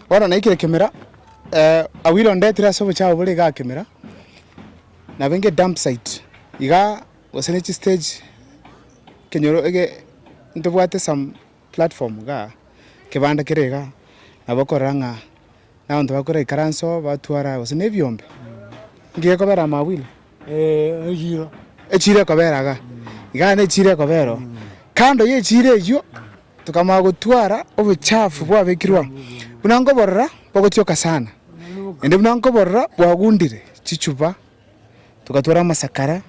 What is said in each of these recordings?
Bono naikire kemera, Awilo ondetire ase obochafu bore igaa kemera, nabenge dump site, igaa gose ne chistage ekenyoro ege ntobwate some platform igaa, ekebanda kere igaa, nabo okorora ng'a na abanto bakora ikaranso oo batwara gose na ebiombe, nki gekobera amo Awilo? Echiro. Echiro ekobera igaa, igaa na echiro ekobera oo, kando ya echiro eywo. Tokamanya gotwara obochafu bwabekirwe amo, buna nkoborora bogotioka sana, naende buna nkoborora bwagundire chichupa, togatwara amasakara,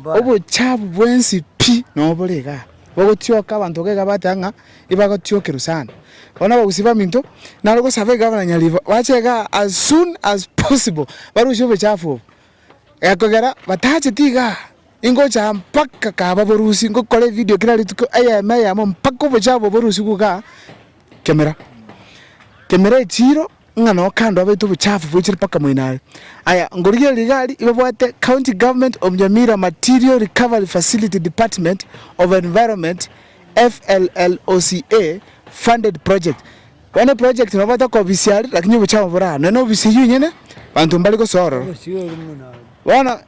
obochafu bwensi pi nabo bore igaa, bogotioka abanto iga iga bateba ng'a ebagotiokerwa sana. Bono abagusii baminto, nare gosaba iga abanyaribo bache igaa as soon as possible barusie obochafu obo, gekogera batacheti igaa. Ingocha aa mpaka kaba borusi, ngokora evidio kera rituko eyemo eyemo mpaka obochafu obo borusigwe igaa, kemera. Kemera echiro ng'a noo kando abaete obochafu boichire mpaka moino aria. Aya, ngorigereria iga aria, ibabwate County Government of Nyamira Material Recovery Facility Department of Environment, FLLOCA, funded project. Bono eproject nabo batakoobisia aria lakini obochafu bore aa, nonye na obisi eywo enyene, banto mbare gosoa ororo. Bono.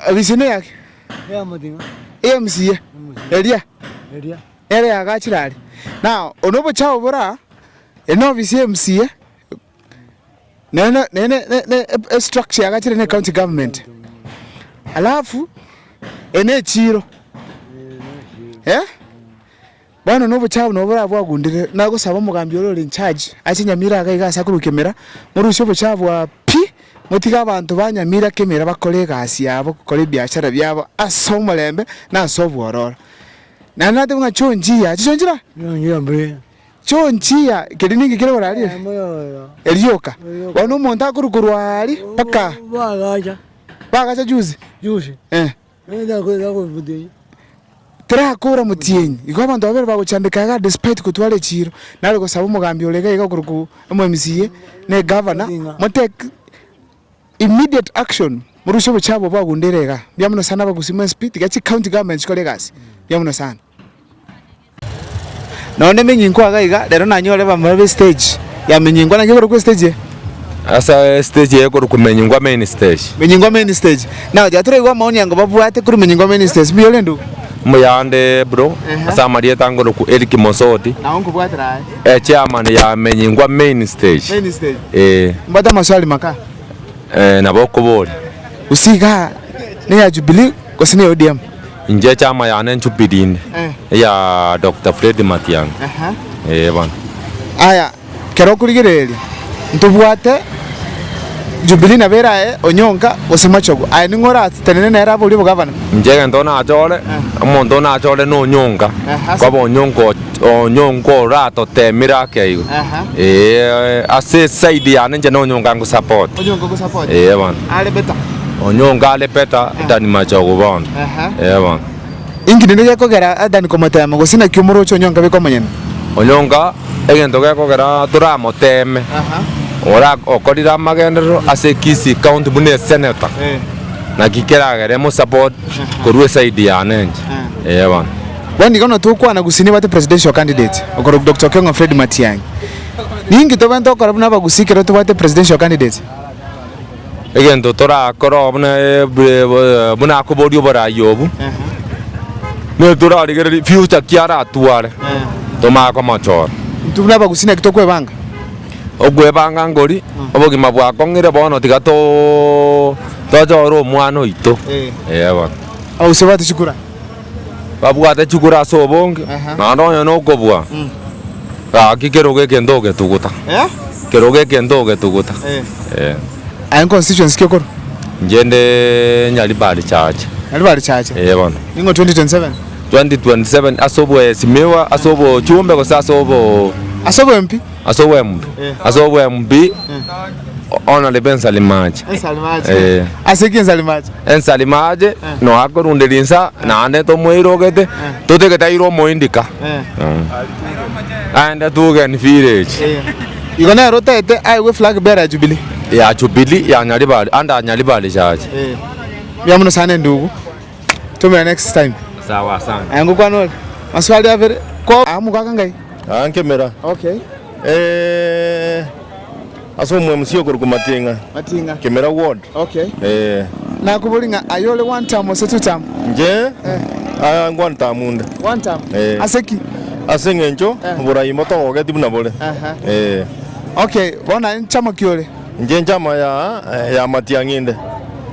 Obisi neyaki? Ey'omosie eria nere yagachire aria. Now one obochafu bore aa, eri na obisi y'omosie, nere nere ne estructure yagachire ne county government. Alafu eye ne echiro eh. Bono nobochafu nabo boraba bwagundire, nagosaba omogambi oria ore in charge ache Nyamira iga iga ase akorwa Kemera, morusie obochafu aa pi, motige abanto ba Nyamira Kemera bakore egasi yabo, gokora ebiashara biabo ase omorembe na ase obwororo. Naende nateba ng'a chonchiya, chichonchira? Chonchiya, keria ninki kere igoro aria? Erioka. Bono omonto akorwa korwa aaria mpaka bagacha juzi? Eh. Terakora motienyi, igo abanto babere bagochandeka iga despite gotwara echiiro, nare gosaba omogambi ore iga iga okorokwa omo MCA na egavana, mo take immediate action morusie obochafu obo bwagundire igaa. Mbuya mono sana abagusii mwensi pi, tiga chi county government chikore egasi, mbuya mono sana. Nonye nemenyinko iga iga, rero nanyore bamura be stage ya menyinko naki ekorokwa estage eye? Ase estage eye ekorokwa Menyingwa main stage. Menyingwa main stage. Now tiga toraigwe amaoni ango babwate korwa Menyingwa main stage. Mbuya ore ndugu? Mbuyande bro, ase amarieta nkorokwa Eric Mosoti, Nabo nkobwatera aye. echairman ya Menyingwa main stage. Main stage. Eh, Mbwate amaswali maka. eh, nabo okoboria. Gose igaa neya Jubilee gose neya ODM? Inche echama yane Jubilee inde, eya Doctor Fred Matiang'i, ee bono. Aya, kero okorigereria, ntobwate Jubilee nabo erae Onyonka gose Machogu. Aye ning'o oratenene nere abe oria obogavana? Inche egento nachore, omonto nachore na Onyonka, kwaba Onyonka Onyonka oratotemire ake igo, ee ase eside yane inche na Onyonka ngosupport. Onyonka ogosupport? Ee bono. Are better? Onyonka are better than Machogu bono. Ee bono. Inki rende gekogera than komotema, gose naki omoroche Onyonka beka omonyene? Onyonka egento gekogera toramoteme, ora okorire amagenderero ase Kisii County buna esenator, naki keragere emosupport korwa eside yane inche. Ee bono. Bono igo notokwana gusii nibate presidential candidate okorokwa Doctor Okeng'o Fred Matiang'i. Ninki tobwenerete gokora buna abagusii ekero tobwate presidential candidate? Egento torakore oo buna buna akoboria oborai obwo, nigo torarigererie future ki aratware, tomanye komochora. Intwe buna abagusii naki tokwebanga? Okwebanga nkori, obogima bwakong'ire bono tiga too tochore omwana oito, eh bono. Abagusii babwate chikura? Babwate chikura ase obonge, naende onye nokobua, gaki kerogo eke ntogetuguta, kerogo eke ntogetuguta, eh. Aye constituency ki okorwa? Inche nde Nyaribari Chache. Nyaribari Chache? Ee bono. Ning'o 2027? 2027 ase oboesimigwa, ase obochumbe gose ase obo. Ase obo MP? Ase obo MP. Ase obo MP, Honourable Nsalimache. Nsalimache. Ee. Ase ki Nsalimache? Ensalimache noyo akorunderia insa, naende tomoirogete, totagete aire omoindika. Aende Tugen Village. Igo nere otaete aegwe flag bearer ya Jubilee. Ya Jubilee ya Nyaribari, under Nyaribari Church. Mbuya mono sana endugu, tumira next time. Sawa asante. Aye ngokwana ore? Maswali abere, ko aa mogaka ngai? Aa nkemera. Okay. Eh, ase omwMC okorokwa Mating'a. Mating'a. Kemera ward. Okay. Eh. Nakobori ng'a aye ore one term gose two term? Inche aa one term inde. One term? Eh. Ase ki? Ase eng'encho Eh. oborai mbotogogeti buna bore. Aha. Eh. Okay, bono aye nchama ki ore? Inche nchama ya ya Matiang'i inde.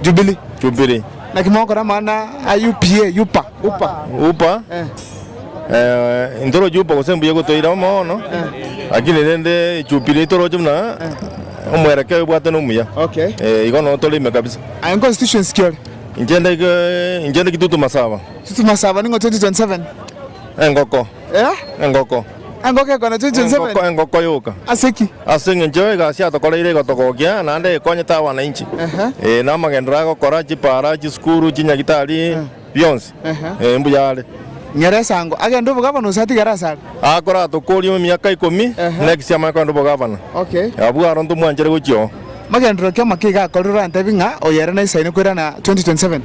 Jubilee? Jubilee. Naki mogokora amang'ana a UPA, UPA, UPA? UPA? Eh. Eh, intoroche UPA gose mbuya gotoira mono, lakini rende Jubilee toroche buna omwerekeo ebwate nomuya. Okay. Eh, igo noo tore ime kabisa. Aye constituency ki ore? Inche nde inche nde Kitutu Masaba. Kitutu Masaba ning'o 2027? Engoko. Eh? Engoko. Engoko ekona 2027? Engoko, engoko yoka. Ase ki? Ase eng'encho egasi atokoreire egotogokia, naende ekonyete abananchi. Eh, na amagenderero agokora, chipara, chisukuru, chinyagitari, bionsi. Eh, mbuya are. Ng'ere esango, agende obogavana gose atigare asare? Akoratokorie emiaka ikomi, next amanye kogenda obogavana. Okay. Abwo aro ntomwanchere gochia oo. Magenderero ki amake iga akorire orantebi ng'a oyo ere naisaine koirana 2027?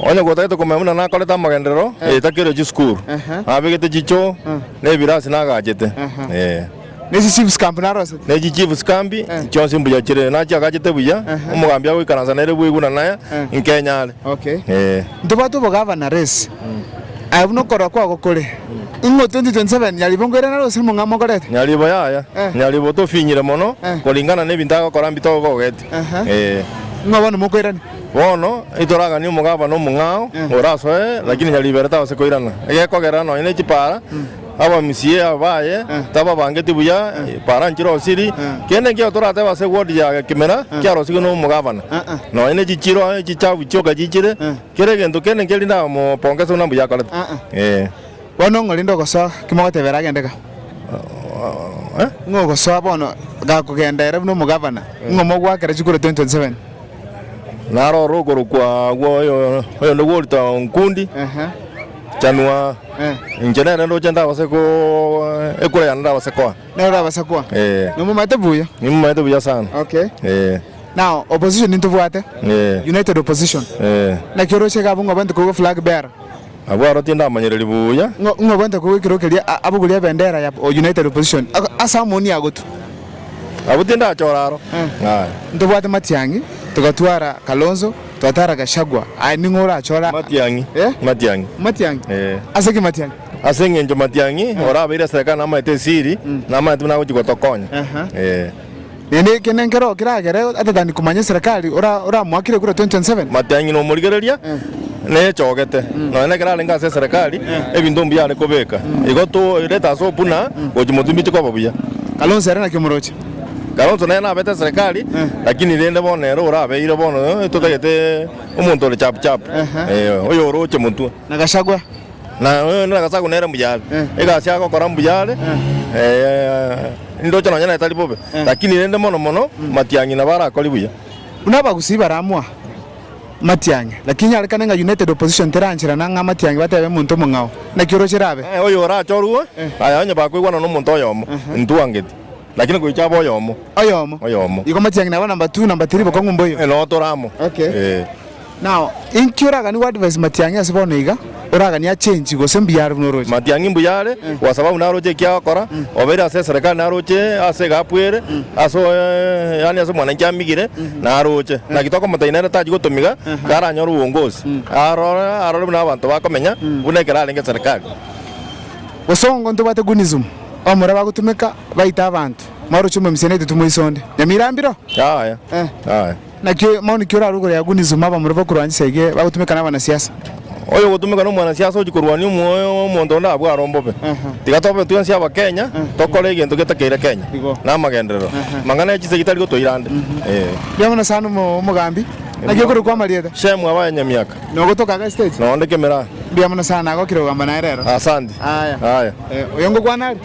Onye gotagete komanya buna nakorete amagenderero, etakeire chisukuru, nabegete chichoo, na ebirasi nagachete. Eh. Ne chichiefs camp narosete. Ne chichiefs camp chionsi mbuya chire, nachiagachete buya, omogambi agoikaransa nere bweiguna naye, nkenyare. Okay. Eh. Ntobwate obogavana race. Aye buna okorora kwago kore, ing'o 2027 Nyaribo nkoirana are gose nimong'ama mokorete? Nyaribo yaya, Eh. Nyaribo tofinyire mono, Eh. koringana na ebinto agokora mbitogogeti. Aha. Eh. Ing'o bono mokoirania? Bono itoraganie omogabana omong'ao orasoe, lakini Nyaribo ere tabase koirana. Egekogera nonya ne chipara, abamisia abaye tababangeti buya, para nchirosiri, kende nkio toratebe ase ward ya Kimera kiarosigwe na omogabana. Nonya ne chichiro chichafu chioka chichire, kera egento kende nkeri ndamopongese buna mbuya akorete. Eh. Bono ng'o rende ogosoa ki mogotebera agende ga? Eh? Ng'o ogosoa bono gakogenda ere buna omogavana, ng'o mogoakera chikura 2027? Naro oro okorokwa agwo oyo oyonde gworita Nkundi, Chanua, inche nere ndoche ndabase ko ekura yane ndabase koa. Nere orabase koa? Eh. Nomomaete buya? Nimomaete buya sana. Okay. Eh. Now, opposition nintobwate, Eh. United Opposition. Eh. Naki oroche iga abwo ng'a obwate koigwa flag bearer? Abwo aro tindamanyereria buya. Ng'o ng'o obwate koigwa ekero keria a- abogorie ebendera ya United Opposition ase amoni agotwa? Abwo tindachora aro. Aye. Ntobwate Matiang'i, togatwara Kalonzo, togatwara Gachagua. Aye ning'o orachore? Matiang'i. Eh? Matiang'i. Matiang'i? Eh. Ase ki Matiang'i? Ase eng'encho Matiang'i orabeire eserekari namaete esiri, namaete buna agochia gotokonya. Aha. Eh. Naende ekende nkero keragere atatani komanya eserekari ora oramoakire kura 2027. Matiang'i nomorigereria, nechogete, nonya nekero arenge ase eserekari, ebinto mbuya are kobeka. Igo toirete ase obuna, gochia motwe mbiche koba buya. Kalonzo ere naki omoroche? Kalonzo nere nabete eserekari, lakini rende bono ere orabeire bono totagete omonto ore chapu chapu, oyo oroche motwe. Na Gachagua? Na oyo na Gachagua nere mbuya are, egasi agokora mbuya are, ndoche nonya nere tari bobe, lakini rende mono mono Matiang'i nabo arakore buya. Buna abagusii baramwa Matiang'i, lakini nyarekane ng'a United Opposition terancherana ng'a Matiang'i batebe omonto omong'ao. Naki oroche erabe? Oyo orachorwe, aye onye bakoigwana nomonto oyomo, intwangeti, lakini goicha abe oyomo. Oyomo? Oyomo. Igo Matiang'i naba number two, number three bokong'u mboiyo? Noo tore amo. Okay. Eh. Now, inki oraganie go advise Matiang'i ase bono iga, oraganie achange gose mbuya are buna oroche? Matiang'i mbuya are, kwa sababu naroche eki agokora, obeire ase eserekari naroche ase egapu ere, ase yaani ase mwananchi amigire, naroche. Naki tokomotebia nere tachi gotomiga, taranyore uongozi. Arore arore buna abanto bakomenya, buna ekero arenge eserekari. Bosongo ntobwate gunism, abamura bagotumeka baite abanto, mwaroche omomisia naitwe timoisa onde. Nyamira mbiro? Yaya, yaya. Naki maoni ki orarue igoro ya Gunizumu abamura bakorwania chisegi bagotumeka nabanasiasa? Oyo ogotumeka nomwanasiasa ochia korwania omoyo omonto onde abwo are ombobe. Tiga tobe twensi abakenya tokore egento getakeire Kenya na amagenderero. Mang'ana ya chisegi tari gotoira ande. Eh. Mbuya mono sana omogambi. Naki okorokwa amarieta? Shemu abaye Nyamiaka. Nogotoka iga stage? Nonde Kemera. Mbuya mono sana nagokire kogamba naye rero. Asante. Aya. Aya. Oyo ngokwana are?